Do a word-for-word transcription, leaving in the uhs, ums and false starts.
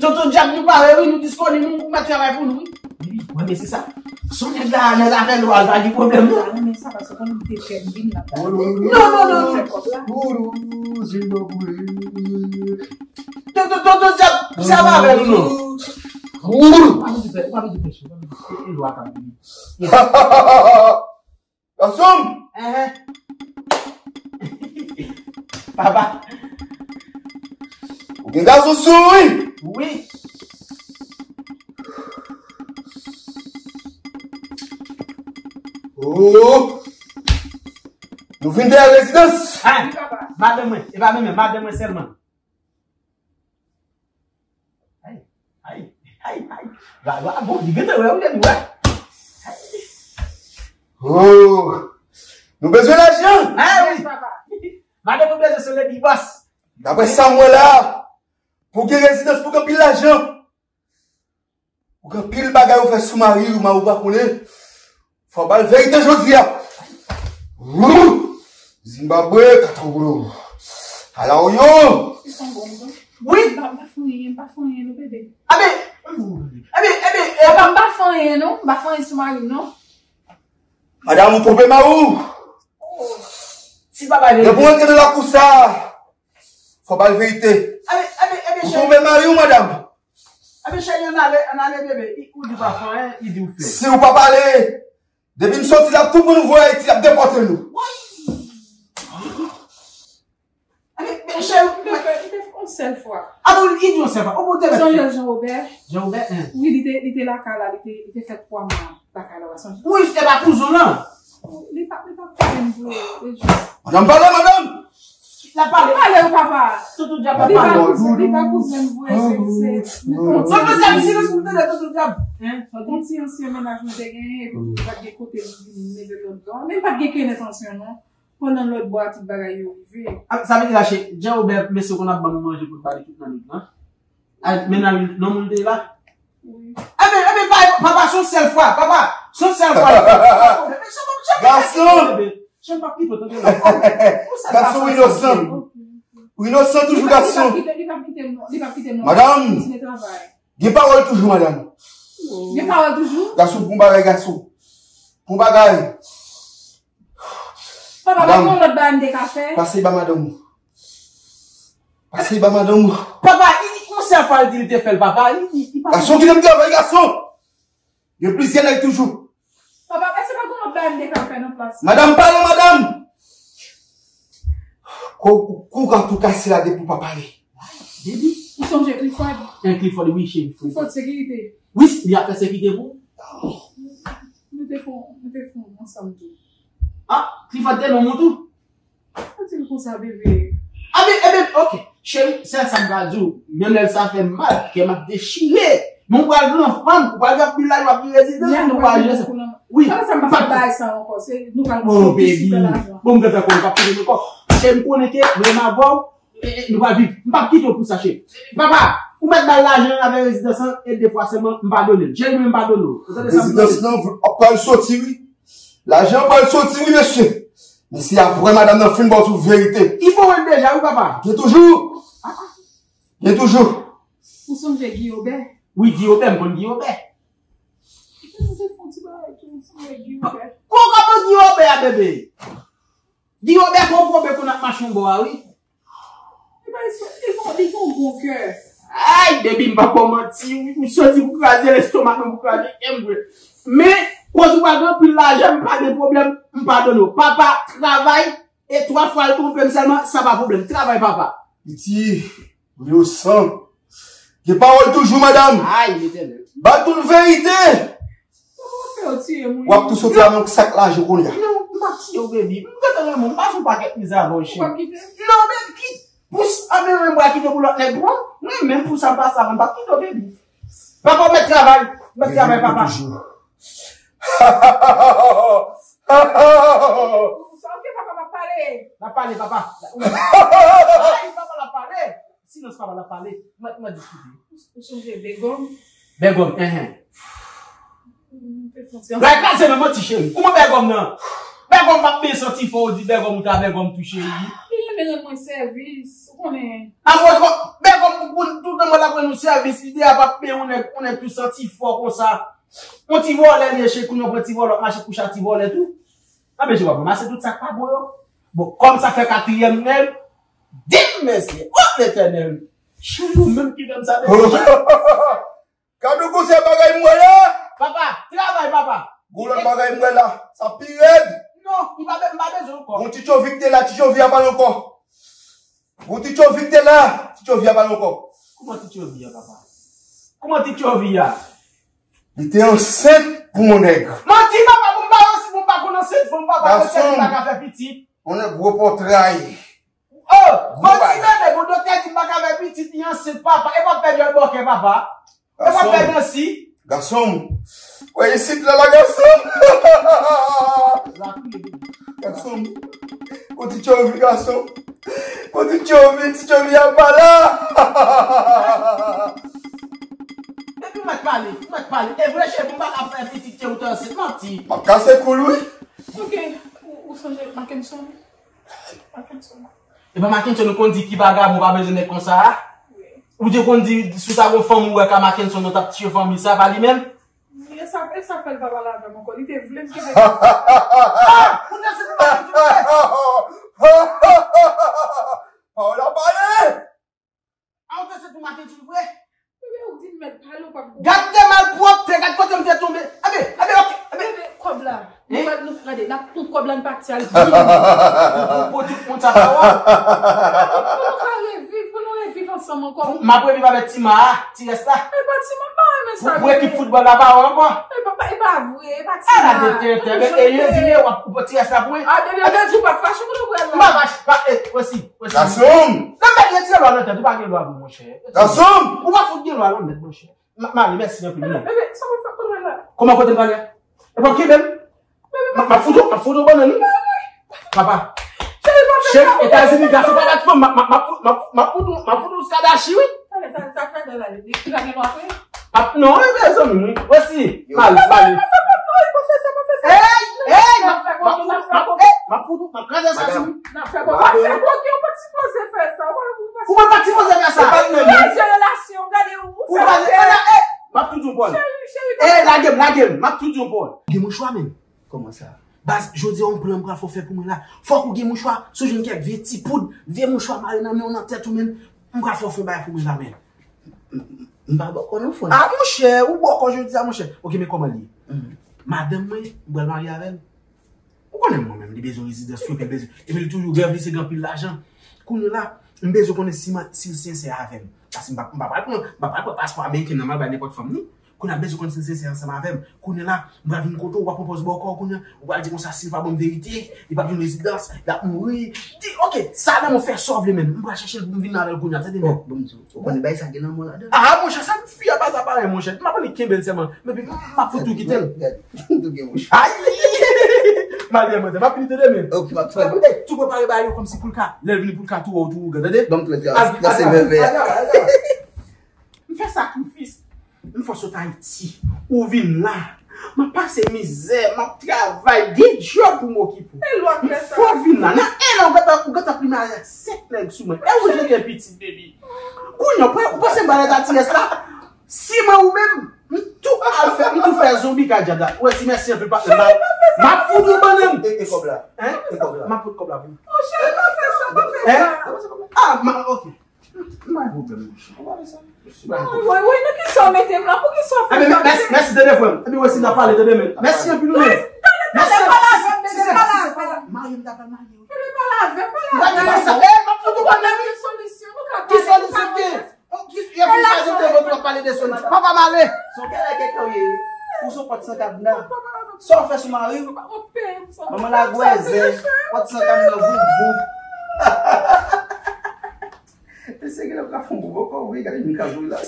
Tonton Dyab, nou pare wi, nou disponib, nou mèt travay pou nou wi. Wi, mwen, men se sa. Si w nèg la, nèg la fè lwa, l pa gen pwoblèm non. Mwen, men sa, paske kòm m te fè m vin la. Non, non, non, non. Fè kòb la. Tonton, tonton Dyab, sa va avè nou non. Ou pa bezwen pè, ou pa bezwen pè, ou pa bezwen pè, e lwa k ap vini. Gason! Enhen. Papa. Ou gen gason sou ou, wi? Wi. Oh! Nou vin dèyè rezidans. Ay, madanm mwen, e pa menm, madanm mwen sèlman. Ay, ay, ay, ay. Lwa, lwa, bon, li gentan wè, ou gentan wè. Oh! Nou bezwen lajan! Ah, wi. Madanm, nou bezwen se le big boss. Daprè sa m wè la, pou gen rezidans, pou gen anpil lajan, pou gen anpil bagay ou fè sou mari ou, mari ou pa konnen. Fò ba l verite jodi a. Wou! Zimbabwe, katawoulo. Ala w yo! Wi. M pa, m pa fè anyen, m pa fè anyen, non, bebe. Ebe, ebe, ebe, e pa m pa fè anyen, non. M pa fè anyen sou mari m, non. Madanm, ou twonpe mari w. Oh. Si papa vin. Depi w antre nan lakou sa, fò ba l verite. Ebe, ebe, ebe, ou twonpe mari w, madanm. Ebe, cheri, ann ale, ann ale, bebe. Ou di w pa fè anyen, li di w fè. Si w pa pale, depi m soti la, tout moun voye Ayiti, y ap depòte nou. Ebe, cheri, li te fè yon sèl fwa. Atann, li di yon sèl fwa. Ou te sonje Jean Robert? Jean Robert, en. Wi, li te, li te lakay la, li te, li te fè twa mwa lakay la, w sonje? Wi, se pa kouzin w lan. Li pa, li pa kouzin vre, e jis. Madanm, pale, madanm! L ap pale. Pale, papa. Tonton Dyab ap pale. Li pa kouzin, li pa kouzin vre, se, se, tonton Dyab, silans pou tande, tonton Dyab. Yon ti ansyen mennaj mwen te genyen, epi li pa t gen kote li vini, li leve lòt bò. Men li pa t gen kenèt ansyen, non. Pandan lòt bò a tout bagay yo rive. Sa vle di la, cheri, Jean Robert, mesye konn ap ban nou manje pou n ba li tout nan nèg lan. Ay, mennaj, non, moun te la? Wi. Ebe, ebe, pa, papa, se yon sèl fwa, papa, se yon sèl fwa. Gason! Gason inosan. Ou inosan toujou, gason. Li p ap kite, li p ap kite m non, li p ap kite m non. Madanm, gen pawòl toujou, madanm. Gen pawòl toujou? Gason, bon bagay, gason. Bon bagay. Papa, pa gen yon lòt bagay m te ka fè? Pase ba madanm ou. Pase ba madanm ou. Papa, li, yon sèl fwa l di li te fè l, papa. Li, li, li pa... Gason, kite m travay, gason. Gen plizyè nèg toujou. Papa, èske pa gen yon lòt bagay m te ka fè nan plas? Madanm, pale, madanm. Kou, kou ka tou kase la depi w pa pale. Baby. Ou sonje Clifford? En Clifford, wi, cheri. Clifford sekirite. Wi, li ap fè sekirite pou ou. Nou te fon, nou te fon ansanm tou. Ah, Clifford te nonm ou tou? Ou di l konsa, bebe. Ah, ben, eh ben, ok. Cheri, sèl sa m ka di w, menm lè sa fè m mal, kè m ap dechire. Men w pral gen fanm, w pral gen anpil lajan, w ap gen rezidans, nou pral gen... Wi. Apa sa m pa fè bagay sa ankò, se nou pral soti sou fè lajan. Bon, m gentan konnen w p ap kite m ankò. Cheri, m konnen ke mwen menm avè w, e, e, nou pral viv. M p ap kite w pou sa, cheri. Papa, ou mèt ba l lajan an avèk rezidans lan, e de fwa sèlman, m padone l. Cheri, mwen, m padone w. Ou tande sa m di w? Rezidans lan, w ap pral soti, wi. Lajan pral soti wi mesye. Men se apre madanm nan fin ba w tout verite. Li ba w l deja wi papa. Gen toujou. Gen toujou. Ou sonje Guy Obè? Wi, Guy Obè, m konn Guy Obè. Ou te fè yon ti bagay tou, ou sonje Guy Obè? Kòman Guy Obè a, bebe? Guy Obè gon pwoblèm pou n ap mache yon bò a wi. Li pa espè, li gon, li gon bon kè. Ay, baby, m p ap ba w manti, wi. M soti pou kraze lestomak mwen, pou kraze kè m vre. Men, koz ou pa gen anpil lajan, m pa gen pwoblèm, m padone w. Papa, travay, e twa fwa l twonpe m sèlman, sa pa pwoblèm. Travay, papa. Piti, ou inosan. Gen pawòl toujou, madanm. Ay, Letènèl. Ba l tout verite. Kòman w fè yo tiye moun? W ap tou soti avè yon sak lajan kounye a. Non, m p ap tiye w, baby. M gentan renmen w, m pa sou pakèt miz avè w, cheri. Ou p ap kite m? Non, baby, kit. Pous, anben mwen, m pral kite w pou lòt nèg pran. Mwen menm pou sa m pase avè m, m p ap kite w, baby. Papa, w mèt travay. W mèt travay, papa. Sa w fè, papa, m ap pale. N ap pale, papa. Ay, papa, n ap pale. Silans papa la pale, mwen, mwen diskite. Ou sonje Bègòm? Bègòm, enhen. Lè kraze nan manti cheri. Kouman Bègòm nan? Bègòm p ap byen santi fò ou di Bègòm ou ta Bègòm tou cheri. Vle rann mwen sèvis, ou konnen. Apre, kon, men kòm pou, pou, tout tan mwen ap rann nou sèvis, ide a p ap men yon nèg, yon nèg tou santi fò konsa. Yon ti vòlè li ye, cheri, kounye a w pran ti vòlè, w ap mache kouche ak ti vòlè tou. Anben, Jewova, pase tout sa k pa bon yo. Bon, kòm sa fè katriyèm nèg, di m, mesye, o Letènèl, cheri, ou menm ki fè m sa deja. Kadoukou, se bagay m wè la. Papa, travay, papa. Gon lòt bagay m wè la. Sa pi rèd. Non, li pa be-, m pa bezwen ankò. Gon ti tchovi ki te la, ti tchovi a pa la ankò. Gon ti tchovi ki te la, ti tchovi a pa la ankò. Kòman ti tchovi a, papa? Kòman ti tchovi a? Li te ansent pou yon nèg. Manti, papa, pou m pa, si pou m pa konn ansent, pou m pa, papa, gason, m pa ka fè pitit. Yon nèg gwo pòtray. Oh, bon ti bebe, bon doktè di m pa ka fè pitit, li ansent, papa. E p ap fè dyòl bòkè, papa. E p ap fè dansi. Gason m. Wè isit la, la, gason m. Gason m. Gon ti tchovi, gason m. Gon ti tchovi, ti tchovi a pa la. Epi mèt pale, mèt pale. E vre, cheri, pou m pa ka fè pitit, cheri, ou te ansent, manti. M ap kase kou l, wi. Ok, ou, ou sonje Mackenson? Mackenson. E pa Mackenson ou konn di ki vagabon pa bezwen nèg konsa a? Wi. Ou te konn di, si w ta gon fanm ou wè ka Mackenson, ou t ap tiye fanmi sa, pa li menm? Wi, e sa, e sa fè l pa pale avè m ankò. Li te vle m kite. Ah! Ou te sou Mackenson vre? Pawòl la pale! A, ou te sou Mackenson vre? Bebe, ou di m mèt pale, ou p ap konprann. Gad de malpwòpte, gad kote m te tonbe. Ebe, ebe, ok, ebe. Bebe, kòb la. Hein? Nou pa, nou, gade, n ap pran kòb la, n pati al viv. Pou, pou tout moun sa pa wè. Pou nou ka reviv, pou nou reviv ansanm ankò. M ap reviv avèk ti ma a, ti rès la. E pa ti ma, m pa renmen sa. Pou, pou ekip foutbòl la pa wè ankò. E pa, e pa vre, e pa ti ma. Ala de tenten, e, e, e, zile, w ap, ou pran ti rès la pou mwen. A, bebe, bebe, di w p ap fache, kote w pral la? M pa fache, pa, e, wè si, wè si. Gason! Nan mèt retire lwa nan tèt, ou pa gen lwa vre, monchè. Gason! Ou pa fout gen lwa nan mèt, monchè. M ap mare, mèsi anpil, wi. Bebe, sa w ap fè kounye a la? Kòman kote m pale a? E p ap kenbe m? M ap, m ap fout ou, m ap fout ou bannann, wi. Papa. Cheri, Etazini, gason pa bat fanm, m ap, m ap, m ap fout, m ap fout ou, m ap fout ou skadachi, wi. Talè, sa, sa fè talè, li pa gen lwa vre. Ap, non, e mezanmi, wi. Wè si, male, male. Hey, hey, m ap, m ap, m ap, m ap fout ou, m ap kraze sa sou ou. N ap fè kòb, n ap fè kòb, ou pa t sipoze fè sa. Ou pa t sipoze fè sa. Ou pa t kraze relasyon, gade ou, ou fè. M ap tout yon pòl. Cheri, cheri, eh, lage m, lage m. M ap tout yon pòl. Gen mouchwa menm. Kòman sa? Baz, jodi a yon plan m pral fè w fè pou mwen la. Fòk ou gen mouchwa, si w jwenn kèk vye ti poud, vye mouchwa mare nan men w nan tèt ou menm. M pral fè w fè yon bagay pou mwen la menm. M, m, m pa bòkò non, frè. Ah, monchè, ou bòkò jodi a, monchè. Ok, men kòman l ye? Madanm mwen, m pral marye avè l. Ou konnen mwen menm, li bezwen rezidans, epi l bezwen, epi l toujou rèv li se gen anpil lajan. Kounye la, m bezwen konnen si, si l sensè avè m. Paske m pa, m pa pral pran, m pa pral pran paspò ameriken nan m al bay nenpòt fanm, non. Kounye a, m bezwen konn si l sensè ansanm avè m. Kounye la, m pral vin kote w, w ap pran pòz bòkò, kounye a, ou pral di konsa, si l pa ban m verite, li p ap jwenn rezidans, l ap mouri. Di, ok, sa nan men w, fè sa w vle menm. M pral chèche l pou m vin avè l kounye a, tande menm. Bon, bon, m di w, ou konnen bagay sa gen lanmò ladan l. Ah, monchè, sa fi a pa sa parèy, monchè. M ap annik kenbe l sèlman. Men epi, m ap fout tou kite l. Gad, gad, tou gen mouch. Ay! Malè, mwen, m ap vin tande men. Ok, m ap tande. Ey, tou prepare bagay yo kòmsi pou l ka, lè l vini pou l ka tou wè w tou ougan, tande? Ban m trant, trant, trant, trant, trant, trant, trant. M fè sakrifis. M fè w sot Ayiti. Ou vin la. M ap pase mizè, m ap travay, gen djòb pou m okipe w. E lwa k fè sa. Fò w vin la. Nan en an, ou gentan, ou gentan plimen avèk senk nèg sou mwen. E ou jete pitit, baby. Kounye a, ou panse m pral rete a ti rès la? Si mwen ou menm, m tou al fè, m tou fè zonbi kay djab la. Ou wè si mèsi anpil patnè m. M ap fout ou bannann. E, e kòb la? Hein? E kòb la? M ap fout kòb la pou ou. Monchè, pa fè sa, pa fè sa. Hein? Ah, ma, ok. M pa gen pwoblèm, monchè. Ou pa fè sa. Woy, woy, nan kisa w mete m la? Pou kisa w fè sa? Mèsi, mèsi, tande, frè m. Epi, wè si n ap pale, tande, men. Mèsi anpil, ou menm. Talè, talè, pale avè m, bebe, pale avè m. Marye m, ta pral marye w. Bebe, pale avè m, pale avè m. Ou pa gen sa. Eh, m ap fout ou bannann, wi. Ki solisyon nou ka pale? Ki solisyon ki? Ki, y ap vin kraze devan nou, w ap pale de solisyon. Papa m ale. Se yon kèlè kèk ou ye. Ou se yon pòt san kadna. Sa w fè sou mari w? Manman lagwèzè, pòt san kadna, voup, voup. Mesye, genlè w ka fè yon bon bòkò, wi, gade moun ka jwe la.